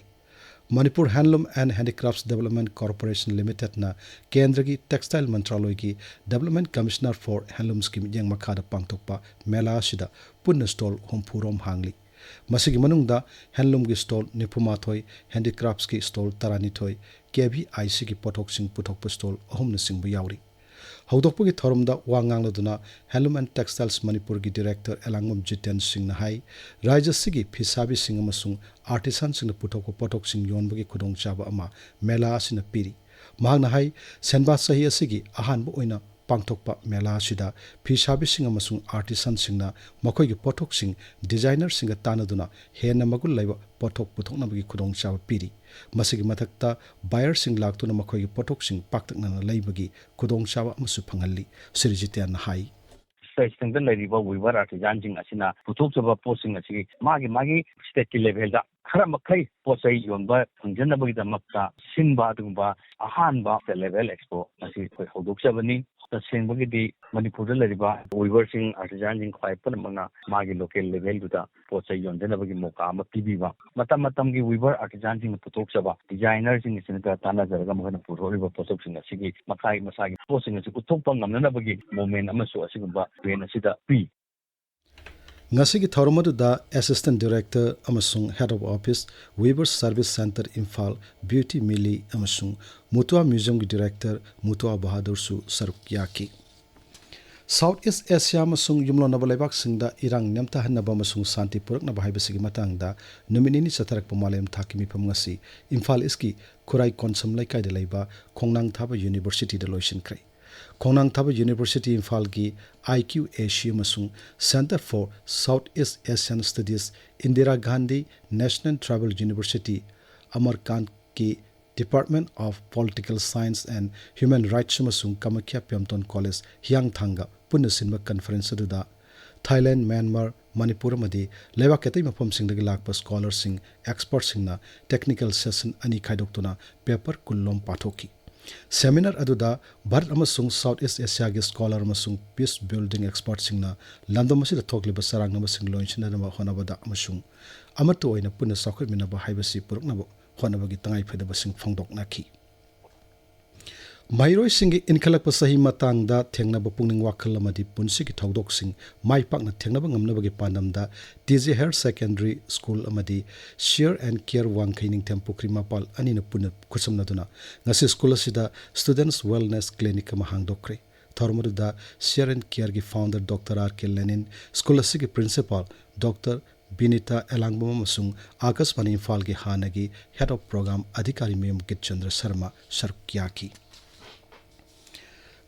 ꯃꯅꯤꯄꯨꯔ ꯍꯦꯟꯂꯨꯝ ꯑꯦꯟ ꯍꯦꯟꯗꯤꯀ꯭ꯔꯥꯐꯠꯁ ꯗꯦꯕꯂꯞꯃꯦꯟꯠ ꯀꯣꯔꯄꯣꯔꯦꯁꯟ ꯂꯤꯃꯤꯇꯦꯗꯅ ꯀꯦꯟꯗ꯭ꯔꯒꯤ ꯇꯦꯛꯁꯇꯥꯏꯜ ꯃꯟꯇ꯭ꯔꯥꯂꯣꯏꯒꯤ Development Commissioner for Handloomsꯀꯤ ꯃꯤꯠꯌꯦꯡ ꯃꯈꯥꯗ ꯄꯥꯡꯊꯣꯛꯄ ꯃꯦꯂꯥ ꯑꯁꯤꯗ ꯄꯨꯟꯅ ꯁ꯭ꯇꯣꯜ ꯍꯨꯝꯐꯨ ꯔꯣꯝ ꯍꯥꯡꯂꯤ꯫ ꯃꯁꯤꯒꯤ ꯃꯅꯨꯡꯗ ꯍꯦꯟꯂꯨꯝꯒꯤ ꯁ꯭ꯇꯣꯜ ꯅꯤꯐꯨ ꯃꯥꯊꯣꯏ, ꯍꯦꯟꯗꯤꯀ꯭ꯔꯥꯐꯠꯁꯀꯤ ꯁ꯭ꯇꯣꯜ ꯇꯔꯥꯅꯤꯊꯣꯏ, KVICꯒꯤ ꯄꯣꯠꯊꯣꯛꯁꯤꯡ ꯄꯨꯊꯣꯛꯄ ꯁ꯭ꯇꯣꯜ ꯑꯍꯨꯝꯅꯆꯤꯡꯕ ꯌꯥꯎꯔꯤ꯫ ꯍꯧꯗꯣꯛꯄꯒꯤ ꯊꯧꯔꯝꯗ ꯋꯥ ꯉꯥꯡꯂꯗꯨꯅ Handloom and Textiles ꯃꯅꯤꯄꯨꯔꯒꯤ ꯗꯤꯔꯦꯛꯇꯔ ꯑꯦꯂꯥꯡꯕꯝ ꯖꯤꯇꯦꯟ ꯁꯤꯡꯅ ꯍꯥꯏ, ꯔꯥꯖ꯭ꯌ ꯑꯁꯤꯒꯤ ꯐꯤꯁꯥꯕꯤꯁꯤꯡ ꯑꯃꯁꯨꯡ ꯑꯥꯔꯇꯤꯁꯥꯟꯁꯤꯡꯅ ꯄꯨꯊꯣꯛꯄ ꯄꯣꯠꯊꯣꯛꯁꯤꯡ ꯌꯣꯟꯕꯒꯤ ꯈꯨꯗꯣꯡꯆꯥꯕ ꯑꯃ ꯃꯦꯂꯥ ꯑꯁꯤꯅ ꯄꯤꯔꯤ꯫ ꯃꯍꯥꯛꯅ ꯍꯥꯏ, ꯁꯦꯟꯕꯥ ꯆꯍꯤ ꯑꯁꯤꯒꯤ ꯑꯍꯥꯟꯕ ꯑꯣꯏꯅ ꯄꯥꯡꯊꯣꯛꯄ ꯃꯦꯂꯥ ꯑꯁꯤꯗ ꯐꯤꯁꯥꯕꯤꯁꯤꯡ ꯑꯃꯁꯨꯡ ꯑꯥꯔꯇꯤꯁꯟꯁꯤꯡꯅ ꯃꯈꯣꯏꯒꯤ ꯄꯣꯠꯊꯣꯛꯁꯤꯡ ꯗꯤꯖꯥꯏꯅꯔꯁꯤꯡꯒ ꯇꯥꯟꯅꯗꯨꯅ ꯍꯦꯟꯅ ꯃꯒꯨꯟ ꯂꯩꯕ ꯄꯣꯠꯊꯣꯛ ꯄꯨꯊꯣꯛꯅꯕꯒꯤ ꯈꯨꯗꯣꯡꯆꯥꯕ ꯄꯤꯔꯤ꯫ ꯃꯁꯤꯒꯤ ꯃꯊꯛꯇ ꯕꯥꯌꯔꯁꯤꯡ ꯂꯥꯛꯇꯨꯅ ꯃꯈꯣꯏꯒꯤ ꯄꯣꯠꯊꯣꯛꯁꯤꯡ ꯄꯥꯛꯇꯛꯅꯅ ꯂꯩꯕꯒꯤ ꯈꯨꯗꯣꯡꯆꯥꯕ ꯑꯃꯁꯨ ꯐꯪꯍꯜꯂꯤ꯫ ꯁ꯭ꯔꯤ ꯖꯤꯇꯦꯟꯅ ꯍꯥꯏ꯫ ꯁ꯭ꯇꯦꯠꯁꯤꯡꯗ ꯂꯩꯔꯤꯕ ꯋꯤꯚꯔ ꯑꯥꯔꯇꯤꯖꯥꯟꯁꯤꯡ ꯑꯁꯤꯅ ꯄꯨꯊꯣꯛꯆꯕ ꯄꯣꯠꯁꯤꯡ ꯑꯁꯤ ꯃꯥꯒꯤ ꯃꯥꯒꯤ ꯁ꯭ꯇꯦꯠꯀꯤ ꯂꯦꯚꯦꯜꯗ ꯈꯔ ꯃꯈꯩ ꯄꯣꯠ ꯆꯩ ꯌꯣꯟꯕ ꯐꯪꯖꯅꯕꯒꯤꯗꯃꯛꯇ ꯁꯤꯟꯕ ꯑꯗꯨꯒꯨꯝꯕ ꯑꯍꯥꯟꯕ ꯁ꯭ꯇꯦꯠ ꯂꯦꯚꯦꯜ ꯑꯦꯛꯁꯄꯣ ꯑꯁꯤ ꯑꯩꯈꯣꯏ ꯍꯧꯗꯣꯛꯆꯕꯅꯤ꯫ ꯇꯁꯦꯡꯕꯒꯤꯗꯤ ꯃꯅꯤꯄꯨꯔꯗ ꯂꯩꯔꯤꯕ ꯋꯤꯚꯔꯁꯤꯡ, ꯑꯥꯔꯇꯤꯖꯥꯟꯁꯤꯡ ꯈ꯭ꯋꯥꯏ ꯄꯨꯝꯅꯃꯛꯅ ꯃꯥꯒꯤ ꯂꯣꯀꯦꯜ ꯂꯦꯚꯦꯜꯗꯨꯗ ꯄꯣꯠ ꯆꯩ ꯌꯣꯟꯖꯅꯕꯒꯤ ꯃꯣꯀꯥ ꯑꯃ ꯄꯤꯕꯤꯕ, ꯃꯇꯝ ꯃꯇꯝꯒꯤ ꯋꯤꯚꯔ ꯑꯥꯔꯇꯤꯖꯥꯟꯁꯤꯡꯅ ꯄꯨꯊꯣꯛꯆꯕ ꯗꯤꯖꯥꯏꯅꯔꯁꯤꯡ ꯑꯁꯤꯅꯒ ꯇꯥꯟꯅꯖꯔꯒ ꯃꯈꯣꯏꯅ ꯄꯨꯊꯣꯛꯂꯤꯕ ꯄꯣꯠꯊꯣꯛꯁꯤꯡ ꯑꯁꯤꯒꯤ ꯃꯈꯥꯏ ꯃꯁꯥꯒꯤ ꯄꯣꯠꯁꯤꯡ ꯑꯁꯤ ꯎꯠꯊꯣꯛꯄ ꯉꯝꯅꯅꯕꯒꯤ ꯃꯣꯃꯦꯟ ꯑꯃꯁꯨ ꯑꯁꯤꯒꯨꯝꯕ ꯏꯚꯦꯟ ꯑꯁꯤꯗ ꯄꯤ꯫ ꯉꯁꯤꯒꯤ ꯊꯧꯔꯝ ꯑꯗꯨꯗ ꯑꯦꯁꯤꯁꯇꯦꯟ ꯗꯤꯔꯦꯛꯇꯔ ꯑꯃꯁꯨꯡ head of office, weaver service centre Imphal, beauty Mili ꯑꯃꯁꯨꯡ ꯃꯨꯇꯨꯋꯥ ꯃ꯭ꯌꯨꯖꯤꯌꯝꯒꯤ ꯗꯤꯔꯦꯛꯇꯔ ꯃꯨꯇꯨꯋꯥ ꯕꯍꯥꯗꯨꯔꯁꯨ ꯁꯔꯨꯛ ꯌꯥꯈꯤ꯫ ꯁꯥꯎꯠ ꯏꯁ ꯑꯦꯁꯤꯌꯥ ꯑꯃꯁꯨꯡ ꯌꯨꯝꯂꯣꯟꯅꯕ ꯂꯩꯕꯥꯛꯁꯤꯡꯗ ꯏꯔꯥꯡ ꯅꯦꯝꯊꯍꯟꯅꯕ ꯑꯃꯁꯨꯡ ꯁꯥꯟꯇꯤ ꯄꯨꯔꯛꯅꯕ ꯍꯥꯏꯕꯁꯤꯒꯤ ꯃꯇꯥꯡꯗ ꯅꯨꯃꯤꯠ ꯅꯤꯅꯤ ꯆꯠꯊꯔꯛꯄ ꯃꯥꯂꯦꯝ ꯊꯥꯛꯀꯤ ꯃꯤꯐꯝ ꯉꯁꯤ ꯏꯝꯐꯥꯜ ꯏꯁꯀꯤ ꯈꯨꯔꯥꯏ ꯀꯣꯟꯁꯝ ꯂꯩꯀꯥꯏꯗ ꯂꯩꯕ ꯈꯣꯡꯅꯥꯡ ꯊꯥꯕ ꯌꯨꯅꯤꯚꯔꯁꯤꯇꯤꯗ ꯂꯣꯏꯁꯤꯟꯈ꯭ꯔꯦ꯫ ꯈꯣꯡꯅꯥꯡ ꯊꯥꯕ ꯌꯨꯅꯤꯚꯔꯁꯤꯇꯤ ꯏꯝꯐꯥꯜꯒꯤ ꯑꯥꯏ ꯀ꯭ꯌꯨ ꯑꯦ ꯁꯤ ꯑꯃꯁꯨꯡ Centre for South East Asian Studies, Indira Gandhi national tribal university, ꯑꯃꯔꯀꯥꯟꯠꯀꯤ Department of Political Science and Human Rights ꯑꯃꯁꯨꯡ ꯀꯃꯈ꯭ꯌꯥ ꯄꯦꯝꯇꯣꯟ ꯀꯣꯂꯦꯖ ꯍꯤꯌꯥꯡꯊꯥꯡꯒ ꯄꯨꯟꯅ ꯁꯤꯟꯕ ꯀꯟꯐꯔꯦꯟꯁ ꯑꯗꯨꯗ ꯊꯥꯏꯂꯦꯟ, ꯃ꯭ꯌꯥꯟꯃꯥꯔ, ꯃꯅꯤꯄꯨꯔ ꯑꯃꯗꯤ ꯂꯩꯕꯥꯛꯀꯤ ꯑꯇꯩ ꯃꯐꯝꯁꯤꯡꯗꯒꯤ ꯂꯥꯛꯄ ꯁ꯭ꯀꯣꯂꯔꯁꯤꯡ, ꯑꯦꯛꯁꯄꯔꯠꯁꯤꯡꯅ ꯇꯦꯛꯅꯤꯀꯦꯜ ꯁꯦꯁꯟ ꯑꯅꯤ ꯈꯥꯏꯗꯣꯛꯇꯨꯅ ꯄꯦꯄꯔ ꯀꯨꯟ ꯂꯣꯝ ꯄꯥꯊꯣꯛꯈꯤ꯫ ꯁꯦꯃꯤꯅꯥꯔ ꯑꯗꯨꯗ ꯚꯥꯔꯠ ꯑꯃꯁꯨꯡ ꯁꯥꯎꯠ ꯏꯁ ꯑꯦꯁꯤꯌꯥꯒꯤ ꯁ꯭ꯀꯣꯂꯔ ꯑꯃꯁꯨꯡ ꯄꯤꯁ ꯕꯤꯜꯗꯤꯡ ꯑꯦꯛꯁꯄꯔꯠꯁꯤꯡꯅ ꯂꯝꯗꯝ ꯑꯁꯤꯗ ꯊꯣꯛꯂꯤꯕ ꯆꯔꯥꯡꯅꯕꯁꯤꯡ ꯂꯣꯏꯁꯤꯟꯅꯅꯕ ꯍꯣꯠꯅꯕꯗ ꯑꯃꯁꯨꯡ ꯑꯃꯠꯇ ꯑꯣꯏꯅ ꯄꯨꯟꯅ ꯆꯥꯎꯈꯠꯃꯤꯟꯅꯕ ꯍꯥꯏꯕꯁꯤ ꯄꯨꯔꯛꯅꯕ ꯍꯣꯠꯅꯕꯒꯤ ꯇꯉꯥꯏꯐꯗꯕꯁꯤꯡ ꯐꯣꯡꯗꯣꯛꯅꯈꯤ꯫ ꯃꯍꯩꯔꯣꯏꯁꯤꯡꯒꯤ ꯏꯟꯈꯠꯂꯛꯄ ꯆꯍꯤ ꯃꯇꯥꯡꯗ ꯊꯦꯡꯅꯕ ꯄꯨꯛꯅꯤꯡ ꯋꯥꯈꯜ ꯑꯃꯗꯤ ꯄꯨꯟꯁꯤꯒꯤ ꯊꯧꯗꯣꯛꯁꯤꯡ ꯃꯥꯏ ꯄꯥꯛꯅ ꯊꯦꯡꯅꯕ ꯉꯝꯅꯕꯒꯤ ꯄꯥꯟꯗꯝꯗ T J higher secondary school ꯑꯃꯗꯤ ꯁꯤꯌꯔ ꯑꯦꯟ ꯀꯤꯌꯔ ꯋꯥꯡꯈꯩ ꯅꯤꯡꯊꯦꯝ ꯄꯨꯈ꯭ꯔꯤ ꯃꯄꯥꯜ ꯑꯅꯤꯅ ꯄꯨꯟꯅ ꯈꯨꯠꯁꯝꯅꯗꯨꯅ ꯉꯁꯤ ꯁ꯭ꯀꯨꯜ ꯑꯁꯤꯗ ꯁ꯭ꯇꯨꯗꯦꯟꯠꯁ ꯋꯦꯜꯅꯦꯁ ꯀ꯭ꯂꯤꯅꯤꯛ ꯑꯃ ꯍꯥꯡꯗꯣꯛꯈ꯭ꯔꯦ꯫ ꯊꯧꯔꯝ ꯑꯗꯨꯗ ꯁꯤꯌꯔ ꯑꯦꯟ ꯀꯤꯌꯔꯒꯤ ꯐꯥꯎꯟꯗꯔ ꯗꯣꯛꯇꯔ ꯑꯥꯔ ꯀꯦ ꯂꯦꯅꯤꯟ, ꯁ꯭ꯀꯨꯜ ꯑꯁꯤꯒꯤ ꯄ꯭ꯔꯤꯟꯁꯤꯄꯥꯜ ꯗꯣꯛꯇꯔ ꯕꯤꯅꯤꯇꯥ ꯑꯦꯂꯥꯡꯕꯝ ꯑꯃꯁꯨꯡ ꯑꯥꯀꯥꯁꯕꯥꯅꯤ ꯏꯝꯐꯥꯜꯒꯤ ꯍꯥꯟꯅꯒꯤ ꯍꯦꯗ ꯑꯣꯐ ꯄ꯭ꯔꯣꯒ꯭ꯔꯥꯝ ꯑꯙꯤꯀꯥꯔꯤ ꯃꯌꯨꯝ ꯒꯤꯠꯆꯟꯗ꯭ꯔ ꯁꯔꯃ ꯁꯔꯨꯛ ꯌꯥꯈꯤ꯫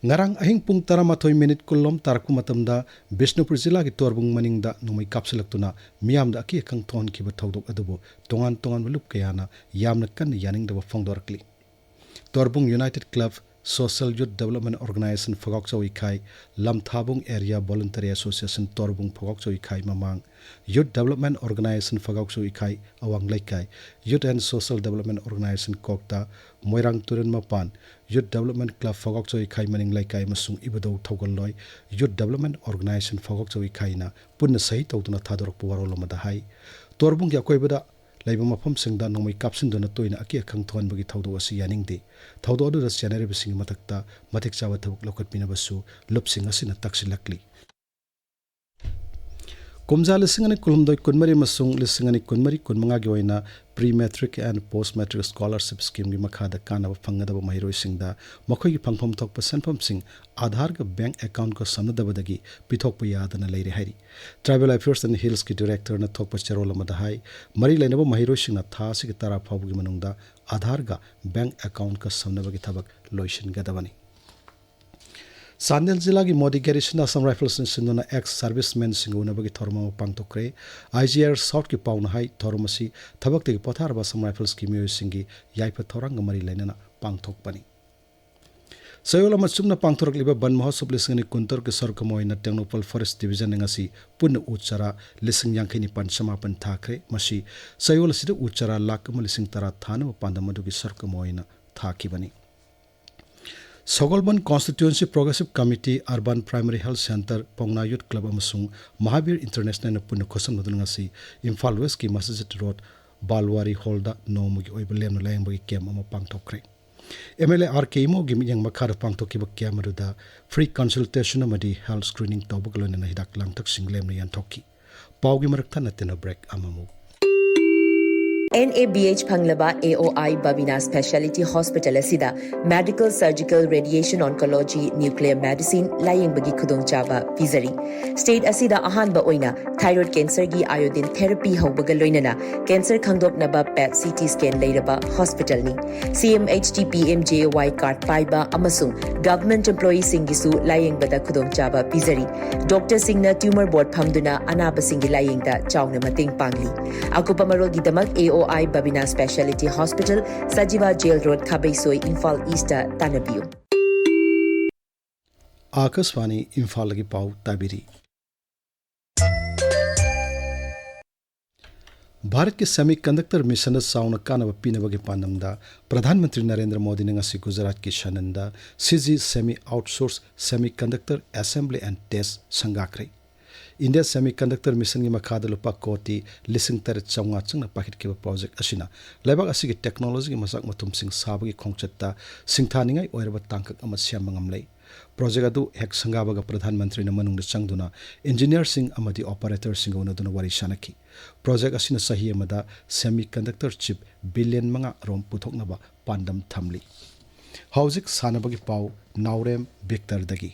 ꯉꯔꯥꯡ ꯑꯍꯤꯡ ꯄꯨꯡ ꯇꯔꯥꯃꯥꯊꯣꯏ ꯃꯤꯅꯤꯠ ꯀꯨꯟꯂꯣꯝ ꯇꯥꯔꯛꯄ ꯃꯇꯝꯗ ꯕꯤꯁꯅꯨꯄꯨꯔ ꯖꯤꯂꯥꯒꯤ ꯇꯣꯔꯕꯨꯡ ꯃꯅꯤꯡꯗ ꯅꯣꯡꯃꯩ ꯀꯥꯞꯁꯤꯜꯂꯛꯇꯨꯅ ꯃꯤꯌꯥꯝꯗ ꯑꯀꯤ ꯑꯈꯪ ꯊꯣꯛꯍꯟꯈꯤꯕ ꯊꯧꯗꯣꯛ ꯑꯗꯨꯕꯨ ꯇꯣꯉꯥꯟ ꯇꯣꯉꯥꯟꯕ ꯂꯨꯞ ꯀꯌꯥꯅ ꯌꯥꯝꯅ ꯀꯟꯅ ꯌꯥꯅꯤꯡꯗꯕ ꯐꯣꯡꯗꯣꯔꯛꯂꯤ꯫ Torbung united club, social youth development organisation Phougakchao Ikhai, Lamthabung area voluntary association Torbung Phougakchao Ikhai ꯃꯃꯥꯡ, youth development organisation Phougakchao Ikhai Awang Leikai, youth and social development organisation Kokta, Moirang ꯇꯨꯔꯦꯜ ꯃꯄꯥꯟ, ꯌꯨꯠ ꯗꯦꯕꯂꯞꯃꯦꯟ ꯀ꯭ꯂꯕ ꯐꯒꯥꯎꯆꯧ ꯏꯈꯥꯏ ꯃꯅꯤꯡ ꯂꯩꯀꯥꯏ ꯑꯃꯁꯨꯡ ꯏꯕꯨꯙꯧ ꯊꯧꯒꯜꯂꯣꯏ ꯌꯨꯠ ꯗꯦꯕꯂꯞꯃꯦꯟ ꯑꯣꯔꯒꯅꯥꯏꯖꯦꯁꯟ ꯐꯒꯥꯎꯆꯧ ꯏꯈꯥꯏꯅ ꯄꯨꯟꯅ ꯁꯍꯤ ꯇꯧꯗꯨꯅ ꯊꯥꯗꯣꯔꯛꯄ ꯋꯥꯔꯣꯜ ꯑꯃꯗ ꯍꯥꯏ, ꯇꯣꯔꯕꯨꯡꯒꯤ ꯑꯀꯣꯏꯕꯗ ꯂꯩꯕ ꯃꯐꯝꯁꯤꯡꯗ ꯅꯣꯡꯃꯩ ꯀꯥꯞꯁꯤꯟꯗꯨꯅ ꯇꯣꯏꯅ ꯑꯀꯤ ꯑꯈꯪ ꯊꯣꯛꯍꯟꯕꯒꯤ ꯊꯧꯗꯣꯛ ꯑꯁꯤ ꯌꯥꯅꯤꯡꯗꯦ꯫ ꯊꯧꯗꯣꯛ ꯑꯗꯨꯗ ꯆꯦꯟꯅꯔꯤꯕꯁꯤꯡꯒꯤ ꯃꯊꯛꯇ ꯃꯇꯤꯛ ꯆꯥꯕ ꯊꯕꯛ ꯂꯧꯈꯠꯄꯤꯅꯕꯁꯨ ꯂꯨꯞꯁꯤꯡ ꯑꯁꯤꯅ ꯇꯛꯁꯤꯜꯂꯛꯂꯤ꯫ ꯀꯨꯝꯖꯥ ꯂꯤꯁꯤꯡ ꯑꯅꯤ ꯀꯨꯟꯍꯨꯝꯗꯣꯏ ꯀꯨꯟꯃꯔꯤ ꯑꯃꯁꯨꯡ ꯂꯤꯁꯤꯡ ꯑꯅꯤ ꯀꯨꯟꯃꯔꯤ ꯀꯨꯟꯃꯉꯥꯒꯤ ꯑꯣꯏꯅ Pre Matric and Post Matric Scholarship Schemeꯒꯤ ꯃꯈꯥꯗ ꯀꯥꯟꯅꯕ ꯐꯪꯒꯗꯕ ꯃꯍꯩꯔꯣꯏꯁꯤꯡꯗ ꯃꯈꯣꯏꯒꯤ ꯐꯪꯐꯝ ꯊꯣꯛꯄ ꯁꯦꯟꯐꯝꯁꯤꯡ ꯑꯥꯙꯥꯔꯒ ꯕꯦꯡꯛ ꯑꯦꯀꯥꯎꯟꯠꯀ ꯁꯝꯅꯗꯕꯗꯒꯤ ꯄꯤꯊꯣꯛꯄ ꯌꯥꯗꯅ ꯂꯩꯔꯦ ꯍꯥꯏꯔꯤ꯫ Tribal Affairs and Hillsꯀꯤ ꯗꯤꯔꯦꯛꯇꯔꯅ ꯊꯣꯛꯄ ꯆꯦꯔꯣꯜ ꯑꯃꯗ ꯍꯥꯏ, ꯃꯔꯤ ꯂꯩꯅꯕ ꯃꯍꯩꯔꯣꯏꯁꯤꯡꯅ ꯊꯥ ꯑꯁꯤꯒꯤ ꯇꯔꯥ ꯐꯥꯎꯕꯒꯤ ꯃꯅꯨꯡꯗ ꯑꯥꯙꯥꯔꯒ ꯕꯦꯡꯛ ꯑꯦꯀꯥꯎꯟꯠꯀ ꯁꯝꯅꯕꯒꯤ ꯊꯕꯛ ꯂꯣꯏꯁꯤꯟꯒꯗꯕꯅꯤ꯫ ꯆꯥꯟꯗꯦꯜ ꯖꯤꯂꯥꯒꯤ ꯃꯣꯗꯤ ꯒꯦꯔꯤꯁꯟꯗ ꯑꯁꯥꯝ ꯔꯥꯏꯐꯜꯁꯅ ꯁꯤꯟꯗꯨꯅ ꯑꯦꯛꯁ ꯁꯥꯔꯚꯤꯁꯃꯦꯟꯁꯤꯡꯒ ꯎꯅꯕꯒꯤ ꯊꯧꯔꯝ ꯑꯃ ꯄꯥꯡꯊꯣꯛꯈ꯭ꯔꯦ꯫ IGR Southꯀꯤ ꯄꯥꯎꯅ ꯍꯥꯏ, ꯊꯧꯔꯝ ꯑꯁꯤ ꯊꯕꯛꯇꯒꯤ ꯄꯣꯊꯥꯔꯕ ꯑꯁꯥꯝ ꯔꯥꯏꯐꯜꯁꯀꯤ ꯃꯤꯑꯣꯏꯁꯤꯡꯒꯤ ꯌꯥꯏꯐ ꯊꯧꯔꯥꯡꯒ ꯃꯔꯤ ꯂꯩꯅꯅ ꯄꯥꯡꯊꯣꯛꯄꯅꯤ꯫ ꯆꯌꯣꯜ ꯑꯃ ꯆꯨꯞꯅ ꯄꯥꯡꯊꯣꯔꯛꯂꯤꯕ ꯕꯟ ꯃꯍꯣꯠꯁꯕ ꯂꯤꯁꯤꯡ ꯑꯅꯤ ꯀꯨꯟꯇꯔꯨꯛꯀꯤ ꯁꯔꯨꯛ ꯑꯃ ꯑꯣꯏꯅ ꯇꯦꯡꯅꯧꯄꯜ ꯐꯣꯔꯦꯁ ꯗꯤꯕꯤꯖꯟꯅ ꯉꯁꯤ ꯄꯨꯟꯅ ꯎ ꯆꯥꯔꯥ ꯂꯤꯁꯤꯡ ꯌꯥꯡꯈꯩ ꯅꯤꯄꯥꯟ ꯆꯃꯥꯄꯟ ꯊꯥꯈ꯭ꯔꯦ꯫ ꯃꯁꯤ ꯆꯌꯣꯜ ꯑꯁꯤꯗ ꯎ ꯆꯥꯔꯥ ꯂꯥꯈ ꯑꯃ ꯂꯤꯁꯤꯡ ꯇꯔꯥ ꯊꯥꯅꯕ ꯄꯥꯟꯗꯝ ꯑꯗꯨꯒꯤ ꯁꯔꯨꯛ ꯑꯃ ꯑꯣꯏꯅ ꯊꯥꯈꯤꯕꯅꯤ꯫ ꯁꯒꯣꯜꯕꯟ Constituency Progressive Committee, Urban Primary Health Centre, ꯄꯥꯎꯅꯥ Youth Club ꯑꯃꯁꯨꯡ ꯃꯍꯥꯕꯤꯔ Internationalꯅ ꯄꯨꯟꯅ ꯈꯨꯠꯁꯝꯅꯗꯨꯅ ꯉꯁꯤ ꯏꯝꯐꯥꯜ Westꯀꯤ ꯃꯁꯖꯤꯗ ꯔꯣꯗ ꯕꯥꯜꯋꯥꯔꯤ ꯍꯣꯜꯗ ꯅꯣꯡꯃꯒꯤ ꯑꯣꯏꯕ ꯂꯦꯝꯅ ꯂꯥꯌꯦꯡꯕꯒꯤ ꯀꯦꯝꯞ ꯑꯃ ꯄꯥꯡꯊꯣꯛꯈ꯭ꯔꯦ꯫ MLA R K ꯏꯃꯣꯒꯤ ꯃꯤꯠꯌꯦꯡ ꯃꯈꯥꯗ ꯄꯥꯡꯊꯣꯛꯈꯤꯕ ꯀꯦꯝꯞ ꯑꯗꯨꯗ free consultation ꯑꯃꯗꯤ health screening ꯇꯧꯕꯒ ꯂꯣꯏꯅꯅ ꯍꯤꯗꯥꯛ ꯂꯥꯡꯊꯛꯁꯤꯡ ꯂꯦꯝꯅ ꯌꯦꯟꯊꯣꯛꯈꯤ꯫ ꯄꯥꯎꯒꯤ ꯃꯔꯛ ꯊꯠꯅ ꯇꯤꯟꯅ break ꯑꯃꯃꯨꯛ꯫ NABH ꯐꯪꯂꯕ AOI Babina Speciality Hospital ꯑꯁꯤꯗ Medical, Surgical, Radiation Oncology, Nuclear Medicine ꯂꯥꯌꯦꯡꯕꯒꯤ ꯈꯨꯗꯣꯡꯆꯥꯕ ꯄꯤꯖꯔꯤ꯫ State ꯑꯁꯤꯗ ꯑꯍꯥꯟꯕ ꯑꯣꯏꯅ thyroid cancerꯒꯤ iodine therapy ꯍꯧꯕꯒ ꯂꯣꯏꯅꯅ cancer ꯈꯪꯗꯣꯛꯅꯕ PET CT scan ꯂꯩꯔꯕ hospitalꯅꯤ꯫ CMHT PMJAY card ꯄꯥꯏꯕ ꯑꯃꯁꯨꯡ government employeeꯁꯤꯡꯒꯤꯁꯨ ꯂꯥꯌꯦꯡꯕꯗ ꯈꯨꯗꯣꯡꯆꯥꯕ ꯄꯤꯖꯔꯤ꯫ Doctorꯁꯤꯡꯅ tumor board ꯐꯝꯗꯨꯅ ꯑꯅꯥꯕꯁꯤꯡꯒꯤ ꯂꯥꯌꯦꯡꯗ ꯆꯥꯎꯅ ꯃꯇꯦꯡ ꯄꯥꯡꯂꯤ꯫ ꯑꯀꯨꯞꯄ ꯃꯔꯣꯜꯒꯤꯗꯃꯛ AOI Babina Speciality Hospital, Sajiwa Jail Road, ꯈꯥꯕꯩꯁꯣꯏ, Imphal Eastꯇ ꯇꯥꯟꯅꯕꯤꯌꯨ꯫ ꯑꯥꯀꯥꯁꯕꯥꯅꯤ ꯏꯝꯐꯥꯜꯗꯒꯤ ꯄꯥꯎ ꯇꯥꯕꯤꯔꯤ꯫ ꯚꯥꯔꯠꯀꯤ semiconductor missionꯗ ꯆꯥꯎꯅ ꯀꯥꯟꯅꯕ ꯄꯤꯅꯕꯒꯤ ꯄꯥꯟꯗꯝꯗ ꯄ꯭ꯔꯙꯥꯟ ꯃꯟꯇ꯭ꯔꯤ ꯅꯔꯦꯟꯗ꯭ꯔ ꯃꯣꯗꯤꯅ ꯉꯁꯤ ꯒꯨꯖꯔꯥꯠꯀꯤ ꯁꯥꯅꯟꯗ CG Semi Outsource Semiconductor Assembly and Test ꯁꯪꯒꯥꯈ꯭ꯔꯦ꯫ India Semiconductor Missionꯒꯤ ꯃꯈꯥꯗ ꯂꯨꯄꯥ ꯀꯣꯇꯤ ꯂꯤꯁꯤꯡ ꯇꯔꯦꯠ ꯆꯥꯝꯃꯉꯥ ꯆꯪꯅ ꯄꯥꯏꯈꯠꯈꯤꯕ project ꯑꯁꯤꯅ ꯂꯩꯕꯥꯛ ꯑꯁꯤꯒꯤ technologyꯒꯤ ꯃꯆꯥꯛ ꯃꯊꯨꯝꯁꯤꯡ ꯁꯥꯕꯒꯤ ꯈꯣꯡꯆꯠꯇ ꯁꯤꯡꯊꯥꯅꯤꯡꯉꯥꯏ ꯑꯣꯏꯔꯕ ꯇꯥꯡꯀꯛ ꯑꯃ ꯁꯦꯝꯕ ꯉꯝꯂꯦ꯫ Project ꯑꯗꯨ ꯍꯦꯛ ꯁꯪꯒꯥꯕꯒ ꯄ꯭ꯔꯙꯥꯟ ꯃꯟꯇ꯭ꯔꯤꯅ ꯃꯅꯨꯡꯗ ꯆꯪꯗꯨꯅ engineerꯁꯤꯡ ꯑꯃꯗꯤ operatorꯁꯤꯡꯒ ꯎꯅꯗꯨꯅ ꯋꯥꯔꯤ ꯁꯥꯅꯈꯤ꯫ Project ꯑꯁꯤꯅ ꯆꯍꯤ ꯑꯃꯗ semiconductor chip billion ꯃꯉꯥ ꯔꯣꯝ ꯄꯨꯊꯣꯛꯅꯕ ꯄꯥꯟꯗꯝ ꯊꯝꯂꯤ꯫ ꯍꯧꯖꯤꯛ ꯁꯥꯟꯅꯕꯒꯤ ꯄꯥꯎ ꯅꯥꯎꯔꯦꯝ ꯕꯤꯛꯇꯔꯗꯒꯤ꯫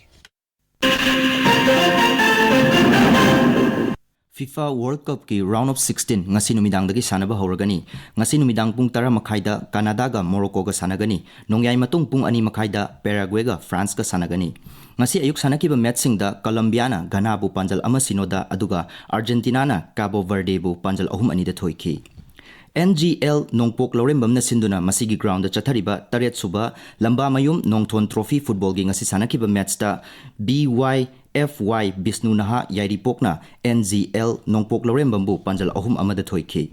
FIFA World Cupꯀꯤ round of sixteen ꯉꯁꯤ ꯅꯨꯃꯤꯗꯥꯡꯗꯒꯤ ꯁꯥꯟꯅꯕ ꯍꯧꯔꯒꯅꯤ꯫ ꯉꯁꯤ ꯅꯨꯃꯤꯗꯥꯡ ꯄꯨꯡ ꯇꯔꯥ ꯃꯈꯥꯏꯗ ꯀꯅꯥꯗꯥꯒ ꯃꯣꯔꯣꯀꯣꯒ ꯁꯥꯟꯅꯒꯅꯤ꯫ ꯅꯣꯡꯌꯥꯏ ꯃꯇꯨꯡ ꯄꯨꯡ ꯑꯅꯤ ꯃꯈꯥꯏꯗ ꯄꯦꯔꯥꯒ꯭ꯋꯦꯒ ꯐ꯭ꯔꯥꯟꯁꯀ ꯁꯥꯟꯅꯒꯅꯤ꯫ ꯉꯁꯤ ꯑꯌꯨꯛ ꯁꯥꯟꯅꯈꯤꯕ ꯃꯦꯠꯁꯁꯤꯡꯗ ꯀꯂꯝꯕꯤꯌꯥꯅ ꯘꯅꯥꯕꯨ ꯄꯥꯟꯖꯜ ꯑꯃ ꯁꯤꯅꯣꯗ, ꯑꯗꯨꯒ ꯑꯥꯔꯖꯦꯟꯇꯤꯅꯥꯅ ꯀꯥꯕꯣ ꯚꯔꯗꯦꯕꯨ ꯄꯥꯟꯖꯜ ꯑꯍꯨꯝ ꯑꯅꯤꯗ ꯊꯣꯏꯈꯤ꯫ NGL ꯅꯣꯡꯄꯣꯛ ꯂꯧꯔꯦꯝꯕꯝꯅ ꯁꯤꯟꯗꯨꯅ ꯃꯁꯤꯒꯤ groundꯗ ꯆꯠꯊꯔꯤꯕ ꯇꯔꯦꯠ ꯁꯨꯕ ꯂꯝꯕꯥꯃꯌꯨꯝ ꯅꯣꯡꯊꯣꯟ trophy footballꯒꯤ ꯉꯁꯤ ꯁꯥꯟꯅꯈꯤꯕ ꯃꯦꯠꯁꯇ BYFY ꯕꯤꯁꯅꯨ ꯅꯍꯥ ꯌꯥꯏꯔꯤꯄꯣꯛꯅ NGL ꯅꯣꯡꯄꯣꯛ ꯂꯧꯔꯦꯝꯕꯝꯕꯨ ꯄꯥꯟꯖꯜ ꯑꯍꯨꯝ ꯑꯃꯗ ꯊꯣꯏꯈꯤ꯫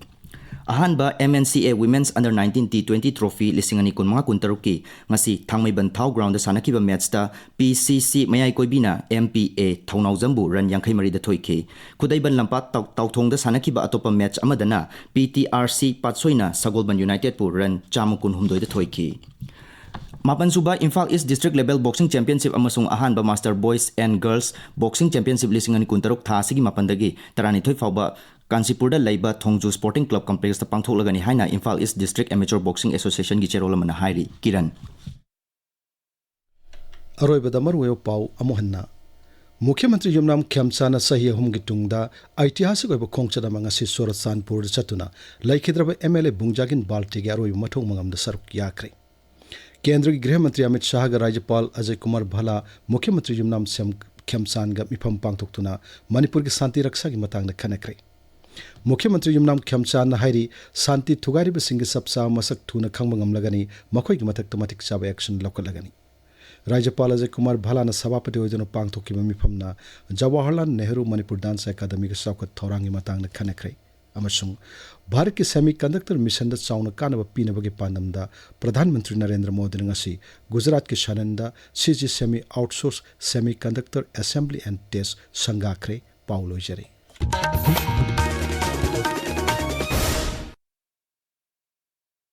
ꯑꯍꯥꯟꯕ MNCA Women's Under nineteen T twenty trophy ꯂꯤꯁꯤꯡ ꯑꯅꯤ ꯀꯨꯟꯃꯉꯥ ꯀꯨꯟꯇꯔꯨꯛꯀꯤ ꯉꯁꯤ ꯊꯥꯡꯃꯩꯕꯟ ꯊꯥꯎ groundꯗ ꯁꯥꯟꯅꯈꯤꯕ ꯃꯦꯠꯁꯇ PCC ꯃꯌꯥꯏ ꯀꯣꯏꯕꯤꯅ MPA ꯊꯧꯅꯥꯎꯖꯝꯕꯨ run ꯌꯥꯡꯈꯩ ꯃꯔꯤꯗ ꯊꯣꯏꯈꯤ꯫ ꯈꯨꯗꯩꯕꯟ ꯂꯝꯄꯥꯛ ꯇꯥꯎ-, ꯇꯥꯎꯊꯣꯡꯗ ꯁꯥꯟꯅꯈꯤꯕ ꯑꯇꯣꯞꯄ ꯃꯦꯠꯁ ꯑꯃꯗꯅ PTRC ꯄꯥꯠꯁꯣꯏꯅ ꯁꯒꯣꯜꯕꯟ Unitedꯄꯨ run ꯆꯥꯝꯃ ꯀꯨꯟꯍꯨꯝꯗꯣꯏꯗ ꯊꯣꯏꯈꯤ꯫ ꯃꯥꯄꯟ ꯁꯨꯕ Imphal East District Level Boxing Championship ꯑꯃꯁꯨꯡ ꯑꯍꯥꯟꯕ Master Boys and Girls Boxing Championship ꯂꯤꯁꯤꯡ ꯑꯅꯤ ꯀꯨꯟꯇꯔꯨꯛ ꯊꯥ ꯑꯁꯤꯒꯤ ꯃꯥꯄꯟꯗꯒꯤ ꯇꯔꯥꯅꯤꯊꯣꯏ ꯐꯥꯎꯕ ꯀꯥꯟꯆꯤꯄꯨꯔꯗ ꯂꯩꯕ ꯊꯣꯡꯖꯨ ꯁ꯭ꯄꯣꯔꯇꯤꯡ ꯀ꯭ꯂꯕ ꯀꯝꯄ꯭ꯂꯦꯛꯁꯇ ꯄꯥꯡꯊꯣꯛꯂꯒꯅꯤ ꯍꯥꯏꯅ ꯏꯝꯐꯥꯜ ꯏꯁ ꯗꯤꯁꯇ꯭ꯔꯤꯛ ꯑꯦꯃꯦꯆꯣꯔ ꯕꯣꯛꯁꯤꯡ ꯑꯦꯁꯣꯁꯤꯌꯦꯁꯟꯒꯤ ꯆꯦꯔꯣꯜ ꯑꯃꯅ ꯍꯥꯏꯔꯤ꯫ ꯀꯤꯔꯟ꯫ ꯑꯔꯣꯏꯕꯗ ꯃꯔꯨꯑꯣꯏꯕ ꯄꯥꯎ ꯑꯃꯨꯛ ꯍꯟꯅ꯫ ꯃꯨꯈ꯭ꯌ ꯃꯟꯇ꯭ꯔꯤ ꯌꯨꯝꯅꯥꯝ ꯈꯦꯝꯆꯥꯟꯅ ꯆꯍꯤ ꯑꯍꯨꯝꯒꯤ ꯇꯨꯡꯗ ꯑꯩꯇꯤꯍꯥꯁꯤꯛ ꯑꯣꯏꯕ ꯈꯣꯡꯆꯠ ꯑꯃ ꯉꯁꯤ ꯆꯨꯔꯆꯥꯟꯄꯨꯔꯗ ꯆꯠꯇꯨꯅ ꯂꯩꯈꯤꯗ꯭ꯔꯕ ꯑꯦꯝ ꯑꯦꯜ ꯑꯦ ꯕꯨꯡꯖꯥꯒꯤꯟ ꯕꯥꯜꯇꯦꯒꯤ ꯑꯔꯣꯏꯕ ꯃꯊꯧ ꯃꯉꯝꯗ ꯁꯔꯨꯛ ꯌꯥꯈ꯭ꯔꯦ꯫ ꯀꯦꯟꯗ꯭ꯔꯒꯤ ꯒ꯭ꯔꯤꯍ ꯃꯟꯇ꯭ꯔꯤ ꯑꯃꯤꯠ ꯁꯥꯍꯒ ꯔꯥꯖ꯭ꯌꯄꯥꯜ ꯑꯖꯌ ꯀꯨꯃꯥꯔ ꯚꯜꯂꯥ ꯃꯨꯈ꯭ꯌ ꯃꯟꯇ꯭ꯔꯤ ꯌꯨꯝꯅꯥꯝ ꯁꯦꯝ-, ꯈꯦꯝꯆꯥꯟꯒ ꯃꯤꯐꯝ ꯄꯥꯡꯊꯣꯛꯇꯨꯅ ꯃꯅꯤꯄꯨꯔꯒꯤ ꯁꯥꯟꯇꯤ ꯔꯛꯁꯥꯒꯤ ꯃꯇꯥꯡꯗ ꯈꯟꯅꯈ꯭ꯔꯦ꯫ ꯃꯨꯈ꯭ꯌ ꯃꯟꯇ꯭ꯔꯤ ꯌꯨꯝꯅꯥꯝ ꯈꯦꯝꯆꯥꯟꯅ ꯍꯥꯏꯔꯤ, ꯁꯥꯟꯇꯤ ꯊꯨꯒꯥꯏꯔꯤꯕꯁꯤꯡꯒꯤ ꯆꯞ ꯆꯥꯕ ꯃꯁꯛ ꯊꯨꯅ ꯈꯪꯕ ꯉꯝꯂꯒꯅꯤ, ꯃꯈꯣꯏꯒꯤ ꯃꯊꯛꯇ ꯃꯇꯤꯛ ꯆꯥꯕ ꯑꯦꯛꯁꯟ ꯂꯧꯈꯠꯂꯒꯅꯤ꯫ ꯔꯥꯖ꯭ꯌꯄꯥꯜ ꯑꯖꯌ ꯀꯨꯃꯥꯔ ꯚꯜꯂꯥꯅ ꯁꯚꯥꯄꯇꯤ ꯑꯣꯏꯗꯨꯅ ꯄꯥꯡꯊꯣꯛꯈꯤꯕ ꯃꯤꯐꯝꯅ ꯖꯋꯥꯍꯔꯂꯥꯜ ꯅꯦꯍꯔꯨ ꯃꯅꯤꯄꯨꯔ ꯗꯥꯟꯁ ꯑꯦꯀꯥꯗꯃꯤꯒꯤ ꯆꯥꯎꯈꯠ ꯊꯧꯔꯥꯡꯒꯤ ꯃꯇꯥꯡꯗ ꯈꯟꯅꯈ꯭ꯔꯦ ꯑꯃꯁꯨꯡ ꯚꯥꯔꯠꯀꯤ semiconductor missionꯗ ꯆꯥꯎꯅ ꯀꯥꯟꯅꯕ ꯄꯤꯅꯕꯒꯤ ꯄꯥꯟꯗꯝꯗ ꯄ꯭ꯔꯙꯥꯟ ꯃꯟꯇ꯭ꯔꯤ ꯅꯔꯦꯟꯗ꯭ꯔ ꯃꯣꯗꯤꯅ ꯉꯁꯤ ꯒꯨꯖꯔꯥꯠꯀꯤ ꯁꯥꯅꯟꯗ CG Semi Outsource Semiconductor Assembly and Test ꯁꯪꯒꯥꯈ꯭ꯔꯦ꯫ ꯄꯥꯎ ꯂꯣꯏꯖꯔꯦ꯫